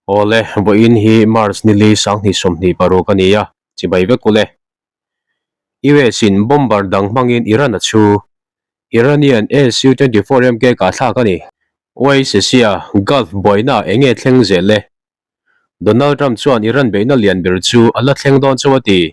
Awle, vawiin hi March nili 2026 a ni a, chibai vek ule. US in bomber dang hmangin Iran a chhu. Iranian Su-24 MK kah thlak a ni. West Asia, Gulf buaina eng nge thleng zel e? Donald Trump chuan Iran beihna lian ber chu a la thleng dawn chauh a ti.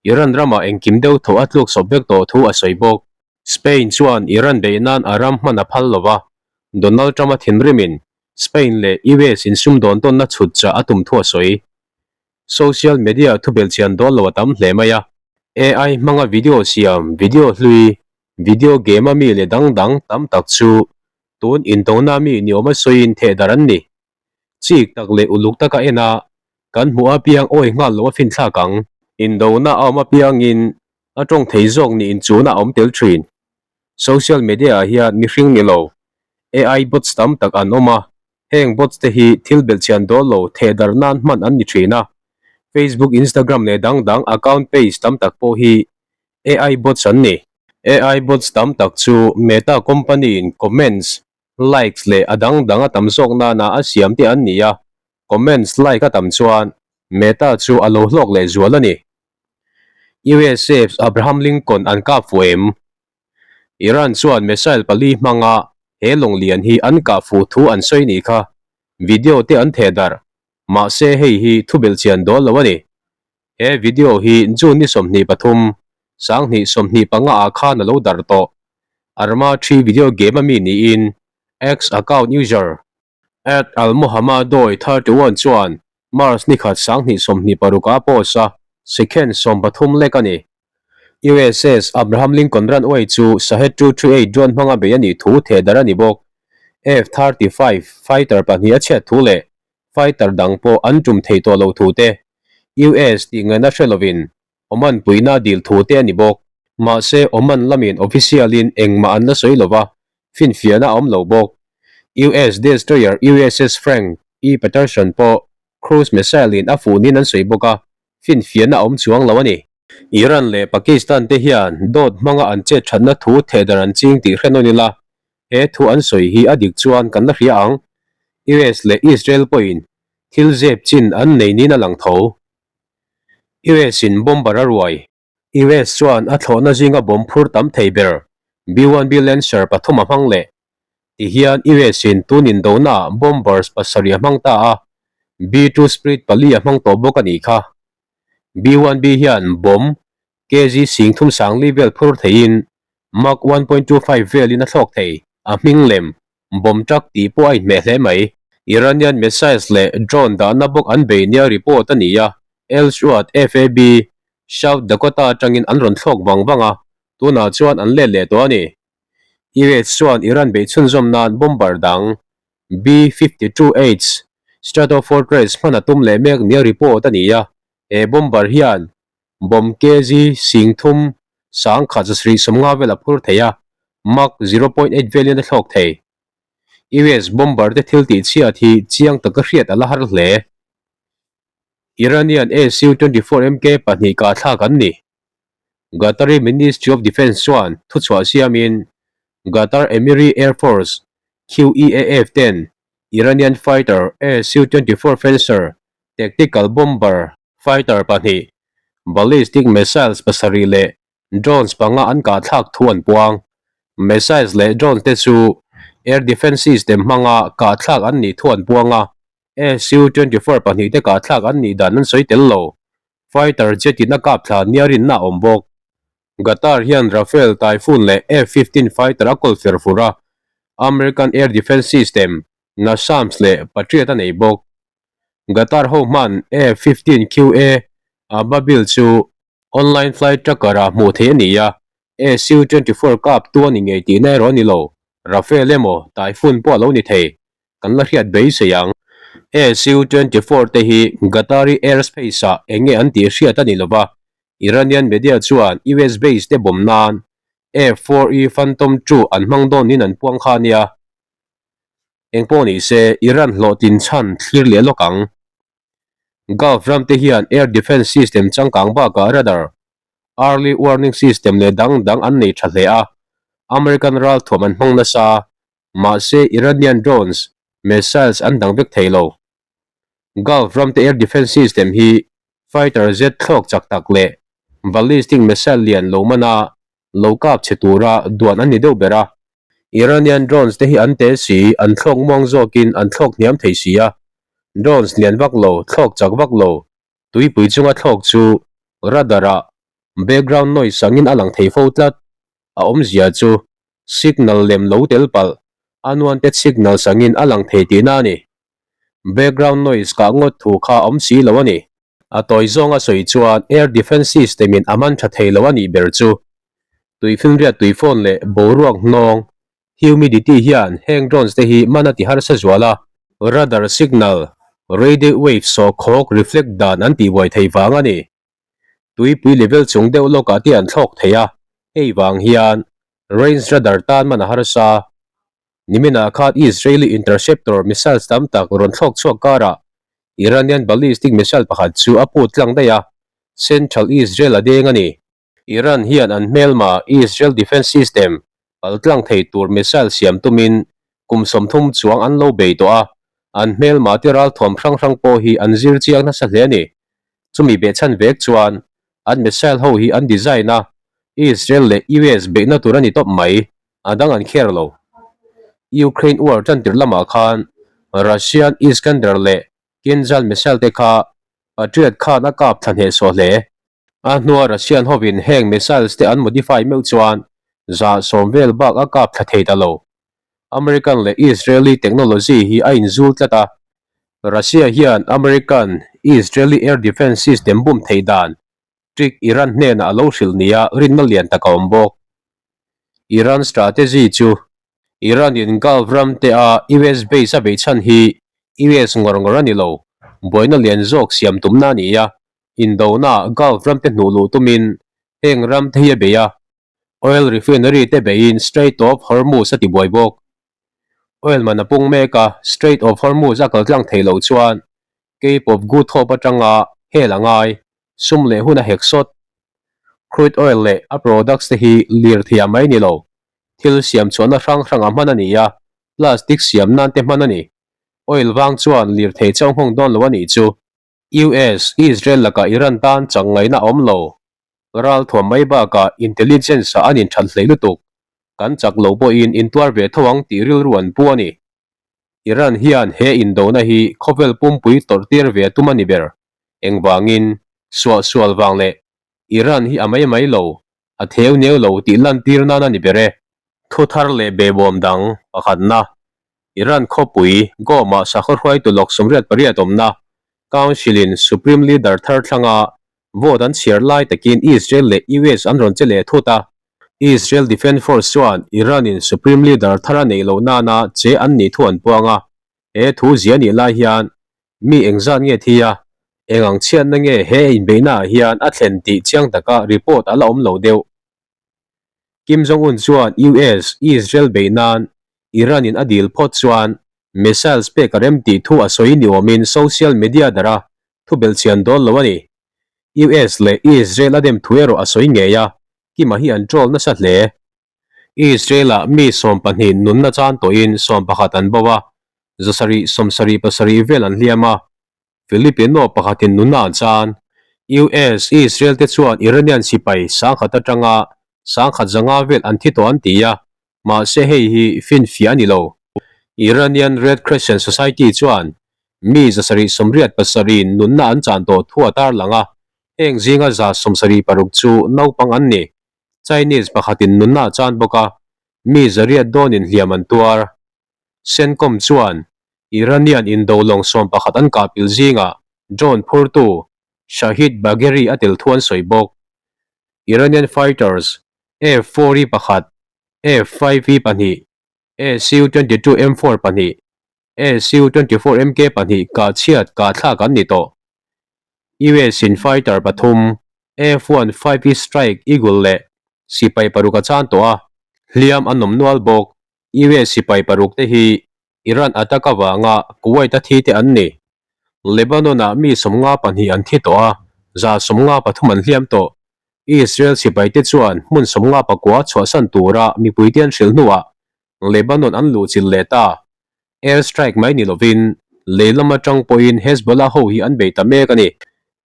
Iran ramah engkim deuh thaw a tluk sawp vek tawh thu a sawi bawk. Spain chuan Iran beih nan a ram hman a phal lo va, Donald Trump-a thinrimin Spain leh US insumdawn tawnna chhut chah a tum thu a sawi. Social media thubelhchian dawn lo a tam hle mai a, AI hmanga video siam, video hlui, video game a mi leh dang dang tam tak chu tun intona mi ni awma sawiin thehdarh an ni. Chik tak leh uluk taka en a, kan hmuh apiang awi nghal lo a finthlak ang. Indona a awm apiangin a tawng thei zawk niin chuna a awm tel thin. Social media ah hian mihring ni lo AI bots tam tak an awm a, heng bots te hi thil belhchian dawl lo thehdarh nan hman an ni thin a. Facebook, Instagram leh dang dang account page tam tak pawh hi AI bots an ni. AI bots tam tak chu Meta company in comments, likes leh a dang dang a tam zawk nana a siam te an ni a, comments like a tam chuan Meta chu a lo hlawk leh zual a ni. USA's Abraham Lincoln an kap fuh em? Iran chuan missile pali hmanga he lawng lian hi an kah fuh thu an sawi nih kha. Video te an theh darh. Mahse hei hi thubelhchian dawl lo a ni. He video hi June ni 23, 2025 ah khan a lo darh tawh. Arma 3 video game a mi niin X account user At Almohamadoi, 31 chuan March ni khat 2026 a post a, second 13 lek a ni. USS Abraham Lincoln runway chu Shahed 238 drone hmanga bei a nih thu thehdarh a ni bawk. F-35 fighter pahnih a chhiat thu leh fighter dang pawh an tum thei tawh lo thu te, US tih ngaihna hre lovin Oman puihna dil thu te a ni bawk. Mahse, Oman lamin official-in engmah an la sawi lo va, finfiahna a awm lo bawk. US destroyer USS Frank E. Patterson pawh cruise missile-in a fuhnin an sawi bawk a, finfiahna a awm chuang lo a ni. Iran leh Pakistan te hian dawt hmanga an chet thatna thu thehdarh an ching tih hre nawn ila, he thu an sawi hi a dik chuan kan la hria ang. US leh Israel pawhin thil zep chin an nei niin a lang tho. US in bomber a ruai. US chuan a thlawhna zinga bomb phur tam thei ber B-1B Lancer pathum a hmang leh. Tihian US in tun indonaah bombers pasarih a hmang ta a, B-2 Spirit pali a hmang tawh bawk a nih kha. B-1B hian bomb kg sing thum sang li vel phur theiin Mach 1.25 velin a thlawk thei, a hming lem Bomb truck tih pawh a inhmeh hle mai. Iranian missiles leh drone dahna bawk an bei nia report a ni a, Ellsworth FAB, South Dakota atangin an rawn thlawk vang vang a, tunah chuan an let leh tawh a ni. US chuan Iran beih chhunzawm nan bomber dang B-52H Stratofortress hman a tum leh mek nia report a ni a, he bomber hian Bomb kg 30 1,150 vel a phur thei a, Mach 0.8 velin a thlawk thei. US bomber te thil tih chhiat hi chiang taka hriat a la har hle. Iranian Su-24 MK pahnih kah thlak an ni. Qatari Ministry of Defence chuan thuchhuah siamin Qatar Emiri Air Force, QEAF, ten Iranian fighter Su-24 Fencer tactical bomber Fighter pahnih, ballistic missiles pasarih leh drones panga an kah thlak thu an puang. Missiles leh drones te chu air defence system hmanga kah thlak an nih thu an puang a, Su-24 pahnih te kah thlak an nih dan an sawi tel lo. Fighter jet in a kap thla nia rinna a awm bawk. Qatar hian Rafale, Typhoon leh F-15 fighter a kawl fer fur a, American air defence system, NASAMS leh Patriot a nei bawk. Qatar ho hman A-15 QA Ababil chu online flight tracker ah hmuh theih a ni a, Su-24 kap tu a ni ngei tihna erawh a ni lo, Rafale emaw Typhoon pawh a lo ni thei, kan la hriat beisei ang. Su-24 te hi Qatari airspace ah eng nge an tih hriat a ni lova, Iranian media chuan US base te bomb nan F-4E Phantom II an hmang dawn niin an puang kha a nia. Engpawh ni se, Iran hlawhtlin chhan thlir leh lawk ang. Gulf ram te hian air defence system changkang bakah radar, early warning system leh dang dang an nei tha hle a, American ralthuam an hmang nasa, mahse Iranian drones, missiles an dang vek thei lo. Gulf ramte air defence system hi fighter jet thlawk chak tak leh ballistic missile lian lo mana lo kap chhe tura duan an ni deuh ber a. Iranian drones te hi an te si, an thlawk muang zawkin an thlawk hniam thei si a. Drones lian vak lo, thlawk chak vak lo, tuipui chunga thlawk chu radar ah background noise angin a lang thei fo tlat. A awmzia chu signal lem lo tel palh, unwanted signals angin a lang thei tihna a ni. Background noise kah ngawt thu kha a awm si lo a ni. A tawi zawnga sawi chuan air defence system in a man tha thei lo a nih ber chu. Tuifinriat tuifawn leh boruak hnawng, humidity, hian heng drones te hi man a ti harsa zual a. Radar signal, radio wave sawhkhawk reflect dan an tihbuai thei vang a ni. Tuipui level chung deuh lawkah te an thlawk thei a, hei vang hian range radar tan man a harsa. Niminah khan Israeli interceptor missiles tam tak rawn thlawk chhuak karah Iranian ballistic missile pakhat chu a put tlang daih a, central Israel a deng a ni. Iran hian an hmelma Israel defence system pal tlang thei tur missile siam tumin kum 30 chuang an lo bei tawh a, an hmelma te ralthuam hrang hrang pawh hi an zir chiang nasa hle a ni. Chumi behchhan vek chuan an missile ho hi an design a, Israel leh US beihna tur a ni tawp mai, a dang an kher lo. Ukraine war tantir lamah khan Russian Iskander leh Kinzhal missile te kha Patriot khan a kap thla hnehsawh hle. A hnua Russian hovin heng missiles te an modify meuh chuan 110 vel bak a kap thla thei ta lo. American leh Israeli technology hi a inzul tlat a, Russia hian American Israeli air defence system bum theih dan trick Iran hnenah a lo hrilh nia rinna lian tak a awm bawk. Iran strategy chu Iran in Gulf ram te a US base a beih chhan hi US ngawr ngawr a ni lo, buaina lian zawk siam tumna a ni a, Indona Gulf ramte hnuh luh tumin heng ramte hi a bei a, oil refinery te beiin Strait of Hormuz a ti buai bawk. Oil man a pung mek a, Strait of Hormuz a kal tlang theih loh chuan Cape of Good Hope atanga hel a ngai, sum leh hun a hek sawt. Crude oil leh a products te hi lirthei a mai ni lo, thil siam chhuahna hrang hrangah hman a ni a, plastic siam nan te hman a ni. Oil vang chuan lirthei chauh nghawng dawn lo a nih chu. US, Israel lakah Iran tan chak ngaihna a awm lo. Ralthuam mai bakah intelligence ah an inthat hlei lutuk. Kan chak lo pawhin intuar ve tho ang tih rilru an pu a ni. Iran hian he indona hi khawvel pumpui tawrhtir ve a tum a ni ber. Engvangin, suahsual vang leh Iran hi a mai mai lo, a theu neu lo tih lantir nan a ni ber e. Thu thar leh behbawm dang pakhatna, Iran khawpui Goma sakhaw hruaitu lawk 88 awmna Council-in Supreme Leader thar thlanga vote an chhiar lai takin Israel leh US an rawn che leh thut a. Israel Defence Force chuan Iran-in Supreme Leader thar a neih loh nana che an nih thu an puang a. He thu zia nih lai hian mi engzat nge thi a, eng ang chhiatna nge he inbeihnaah hian a thlen tih chiang taka report a la awm lo deuh. Kim Jong-un chuan US, Israel beih nan Iran-in a dil phawt chuan missiles pek a rem tih thu a sawi ni awmin social media dara thu belhchian dawn lo a ni. US leh Israel a dem thu erawh a sawi ngei a, Kim-a hi an troll nasa hle. Israel-ah mi 12 nunna chan tawhin 11 an bo a, 700 77 vel an hliam a, Filipino pakhatin nunna an chan. US, Israel te chuan Iranian sipai 1000 atanga 1500 vel an thi tawh an ti a, mahse hei hi finfiah a ni lo. Iranian Red Crescent Society chuan mi 787 nunna an chan tawh thu a tarlang a, heng zinga 76 chu naupang an ni. Chinese pakhatin nunna a chan bawk a, mi 800 dawnin hliam an tuar. CENTCOM chuan Iranian indo lawng 11 an kahpil zingah drone phurtu Shahid Bagheri a tel thu an sawi bawk. Iranian fighters F-4E pakhat, F-5E pahnih, Su-22M4 pahnih, Su-24MK pahnih kah chhiat kah thlak an ni tawh. US in fighter pathum F-15E Strike Eagle leh sipai paruk a chan tawh a, hliam an awm nual bawk. US sipai paruk te hi Iran attack avanga Kuwait a thi te an ni. Lebanon ah mi 52 an thi tawh a, 153 an hliam tawh. Israel sipai te chuan hmun 59 chhuahsan tura mipui te an hrilh hnuah Lebanon an luhchilh leh ta. Air strike mai ni lovin. lei lam atang pawhin Hezbollah ho hi an bei ta mek a ni.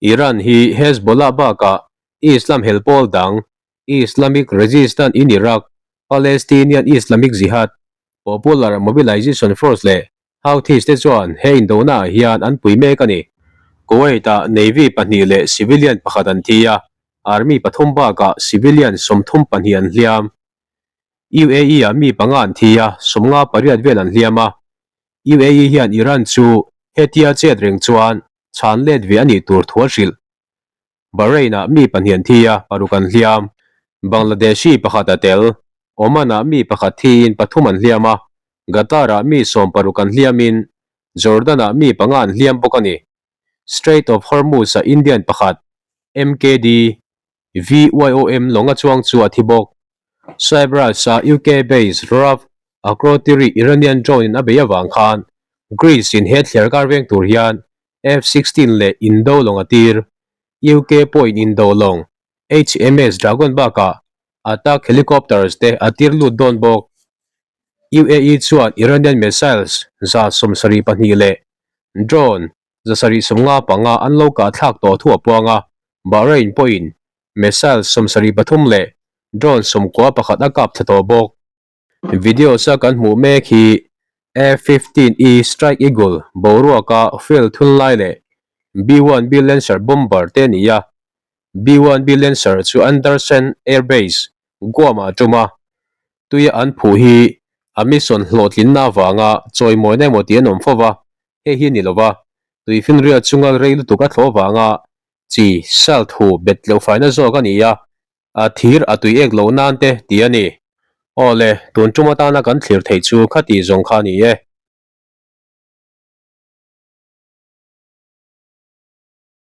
Iran hi Hezbollah bakah Islam hel pawl dang, Islamic Resistance in Iraq, Palestinian Islamic Jihad, Popular Mobilization Force leh Houthis te chuan he indonaah hian an pui mek a ni. Kuwait-ah Navy pahnih leh civilian pakhat an thi a, Army pathum bakah civilian 32 an hliam. UAE-ah mi panga an thi a, 58 vel an hliam a. UAE hian Iran chu hetia chet reng chuan chhan let ve a nih tur thu a hrilh. Bahrain-ah mi pahnih an thi a, paruk an hliam. Bangladeshi pakhat a tel. Oman-ah mi pakhat thiin pathum an hliam a, Qatar-ah mi 60 an hliamin Jordan-ah mi panga an hliam bawk a ni. Strait of Hormuz-ah Indian pakhat, MKD, VYOM lawnga chuang chu a thi bawk. Cyprus-a UK-based RAF Akrotiri Iranian drone-in a bei avang khan Greece-in he thliar kar veng tur hian F-16 leh indo lawng a tir. UK pawhin indo lawng HMS Dragon bakah attack helicopters te a tir lut dawn bawk. UAE chuan Iranian missiles 72 leh drone 755 an lo kah thlak tawh thu a puang a, Bahrain pawhin missile 73 leh drone 91 a kap thla tawh bawk. Videos a kan hmuh mek hi F-15E Strike Eagle boruaka fuel thun lai leh B-1B Lancer bomber te a ni a. B-1B Lancer chu Andersen Air Base, Guam-ah a tum a. Tuia an phuh hi a mission hlawhtlinna avanga chawimawina emaw tih an awm fo va, hei hi a ni lo va, tuifinriat chunga rei lutuk a thlawh avanga chi, salt, hu bet loh faina zawk a ni a, a thir a tui ek loh nan te tih a ni. Aw le, tun tum atana kan thlir theih chu khati zawng kha a ni e.